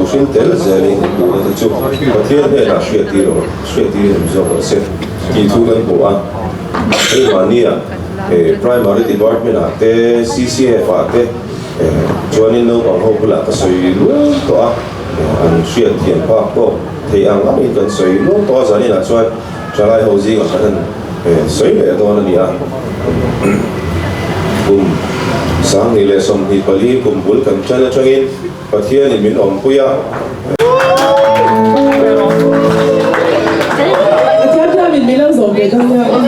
hril tel zelin in duhna te chu Pathian hnenah hriattir rawh, hriattir in awm zawk rawh se tih thu kan hmu a. Hei mahnia Primary Department ah te, CCF ah te chuanin naupang ho bulah ka sawi luai tawh a, an hriat thiam phak tawk thei ang angin kan sawi luai tawh a, zaninah chuan thalai ho zingah kan han sawi leh dawn a ni a. Kum 2024 kum bul kan tan atangin Pathianin min awmpui a. Pathian hianin min lo zawm ve dawn nia aw.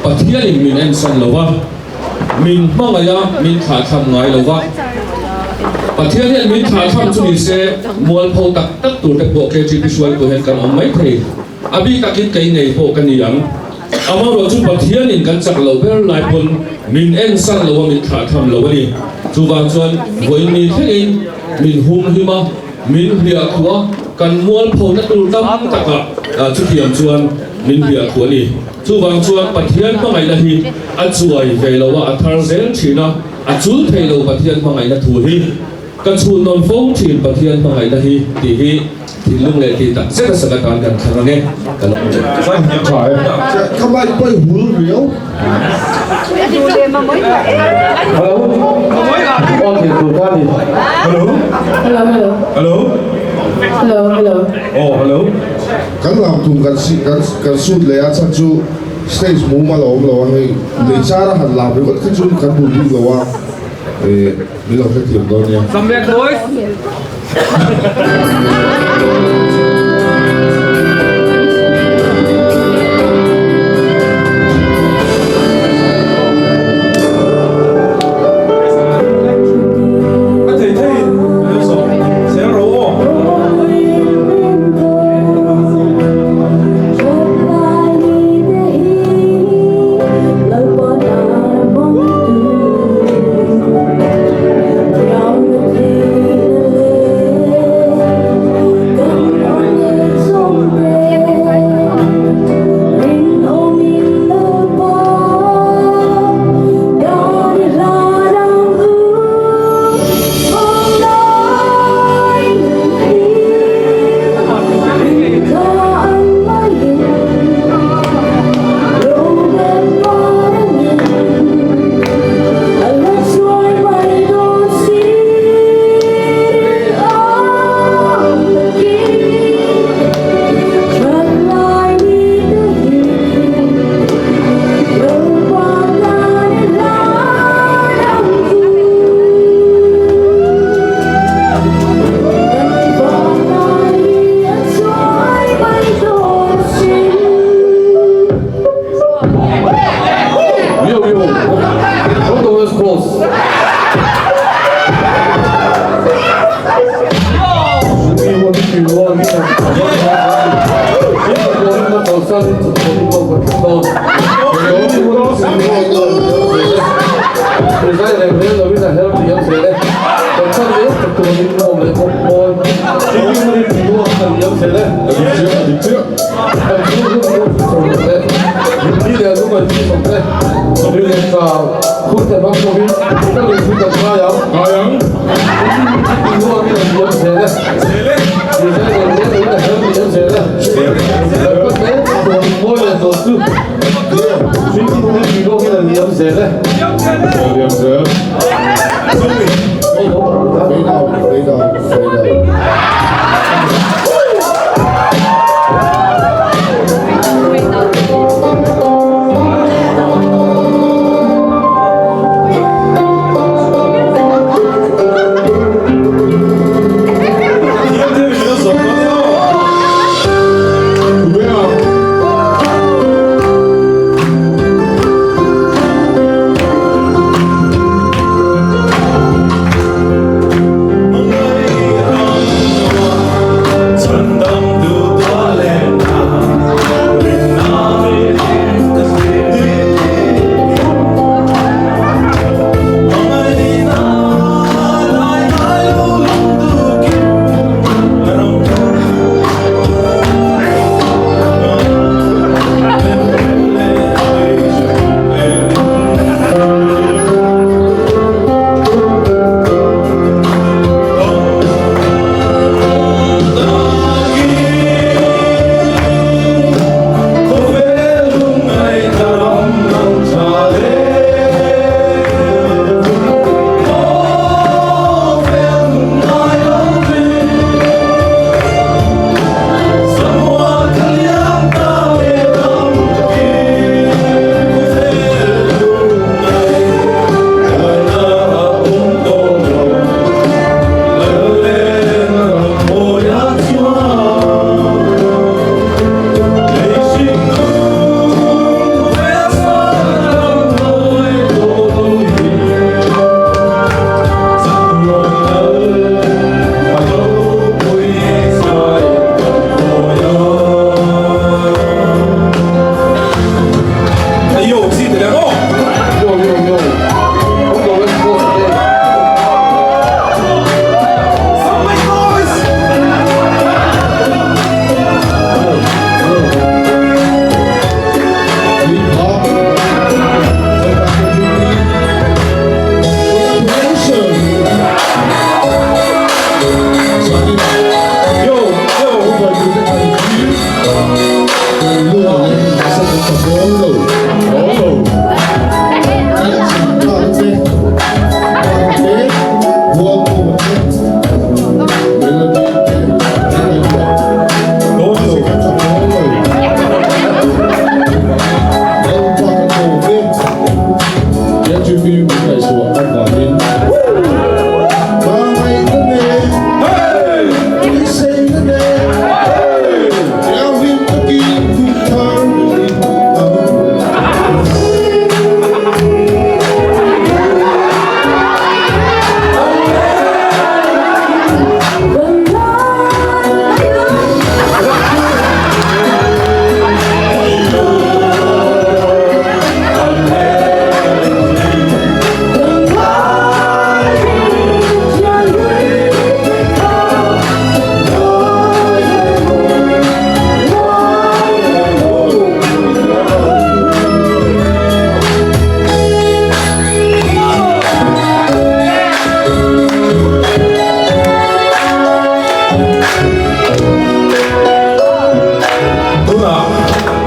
Pathianin min ensan lo va, min hmangaih a, min thlahthlam ngai lo va. Pathian hian min thlahthlam chu ni se, mualpho tak tak tur te pawh KTP hruaitu hian kan awm mai thei. A bik takin kei ngei pawh ka ni ang. Amaherawh chu Pathianin kan chak loh ber lai pawn min ensan lo a, min thlahthlam lo a ni. Chuvang chuan vawiin ni thlengin min humhim a, min hliah khuh a, kan mualphona tur tam takah chutiang chuan min hliah khuh a ni. Chuvang chuan Pathian hmangaihna hi a chuai ve lo a, a thar zel thin a, a chul thei lo Pathian hmangaihna thu hi. Ka chhun nawn fo thin Pathian hmangaihna hi tih hi thinlung leh tih tak zet a sak atan kan thlang ang e. Ka lo Tha e. Ka mic pawh i hul riau. Hello. Aw thei tur ka ni. Hello. Hello hello. Hello. Hello hello. Aw hello. Kan lam tum kan si kan kan suit leh a chhan chu stage mumal a awm lo a hei lei char a han lam ringawt kha chu kan duh bik lo a eh min lo hrethiam dawn nia. Come back boys. A thei thei min lo sawm zel rawh aw. Yo yo. From the West Coast. Fade out, fade out, fade out. Thiam thei min lo sawm dawn nia aw.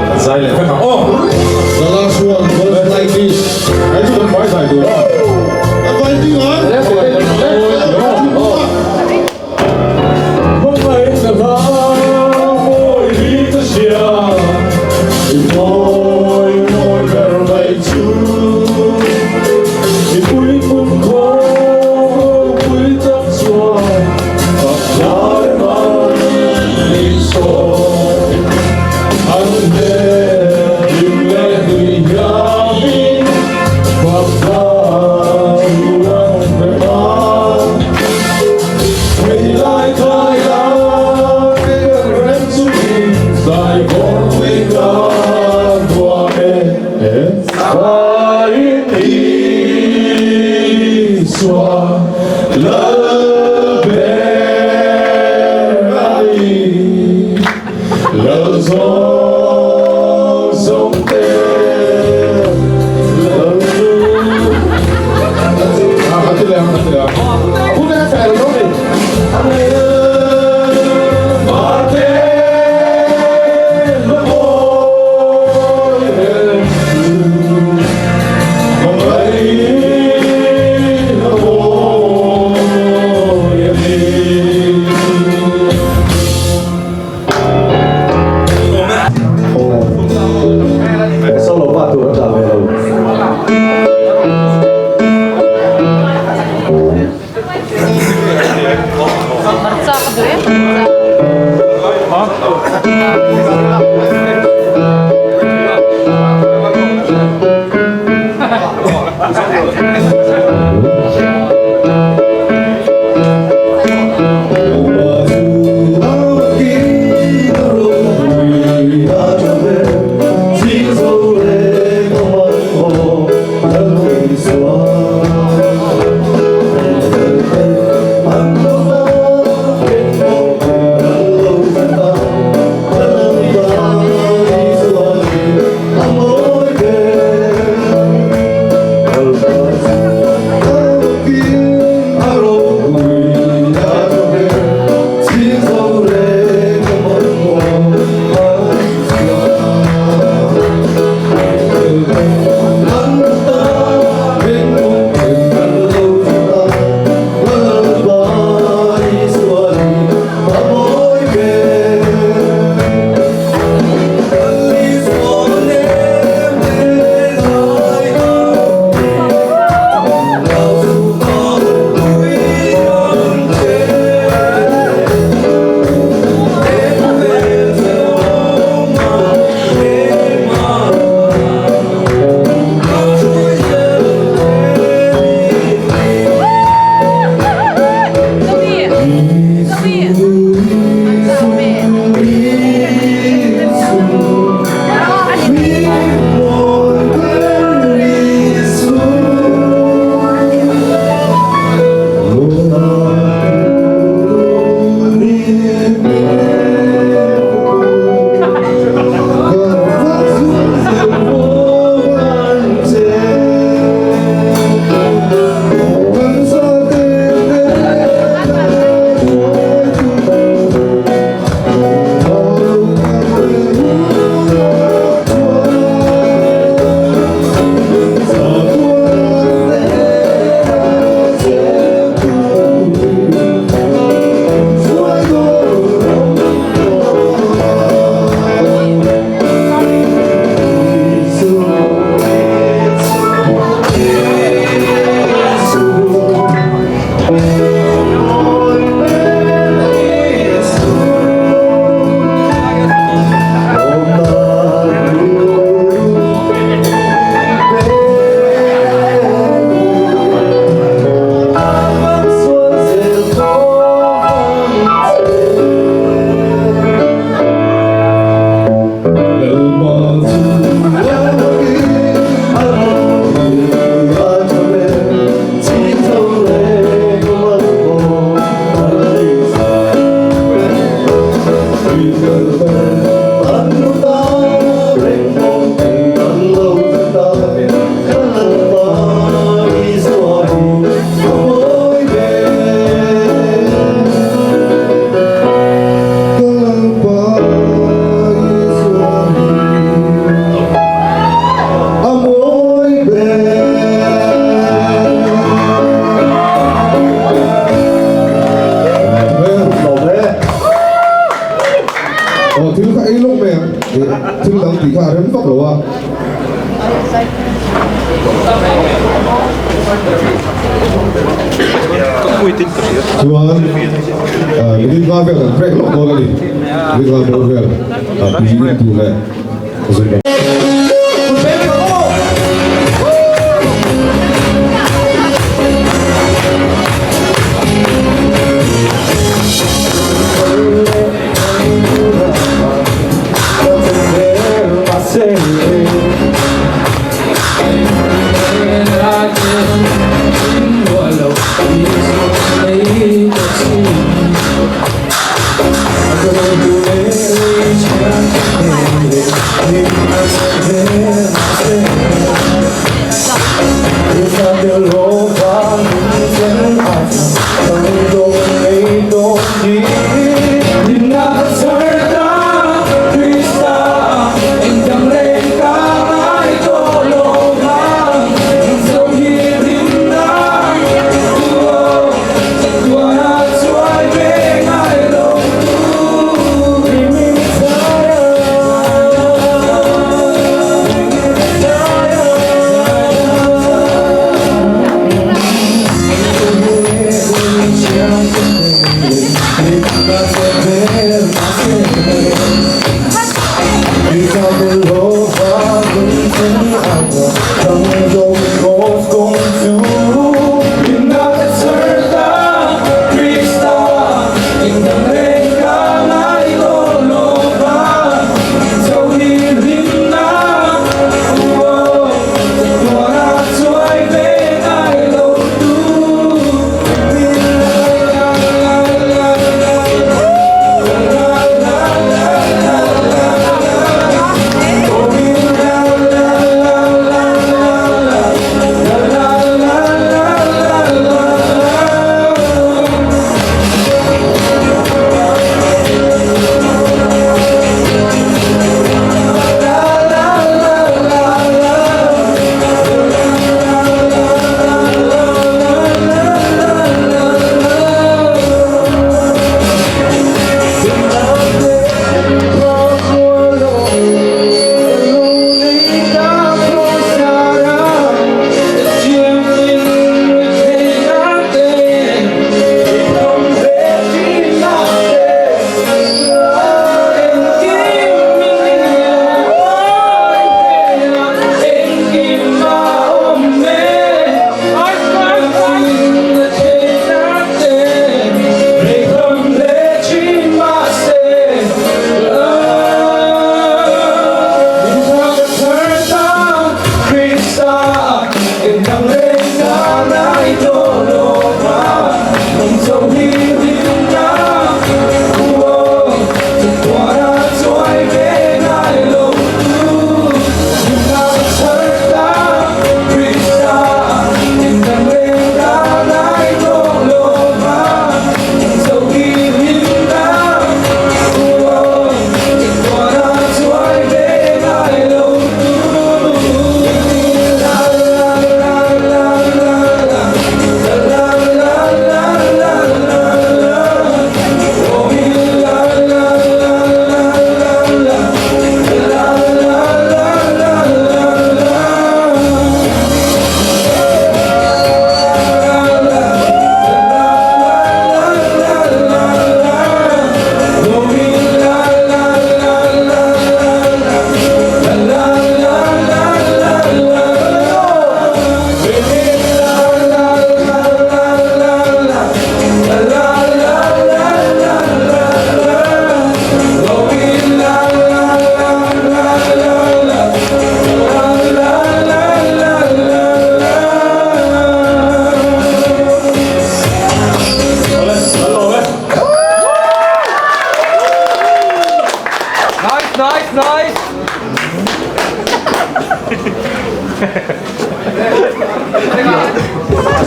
Kan zai leh vek ang aw. The last one goes like this. Hei chu kan vai zai tur a. Kan vai ding ang. thil dang tih kha a rem vak lo a. Chuan minute nga vel kan break lawk dawn a ni. Minute nga bawr vel tui in tur leh zun.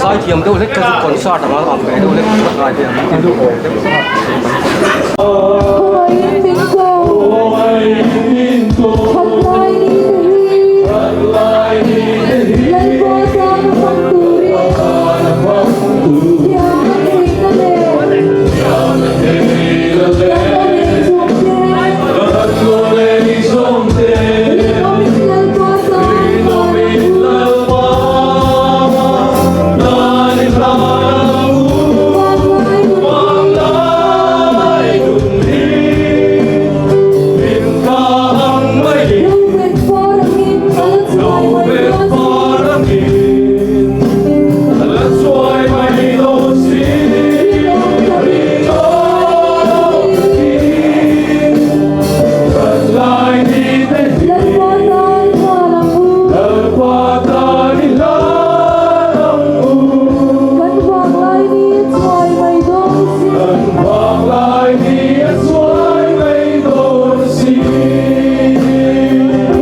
Zaithiam deuh hlek kha chu concert anga ang ve deuh hlek a ngai ve ang.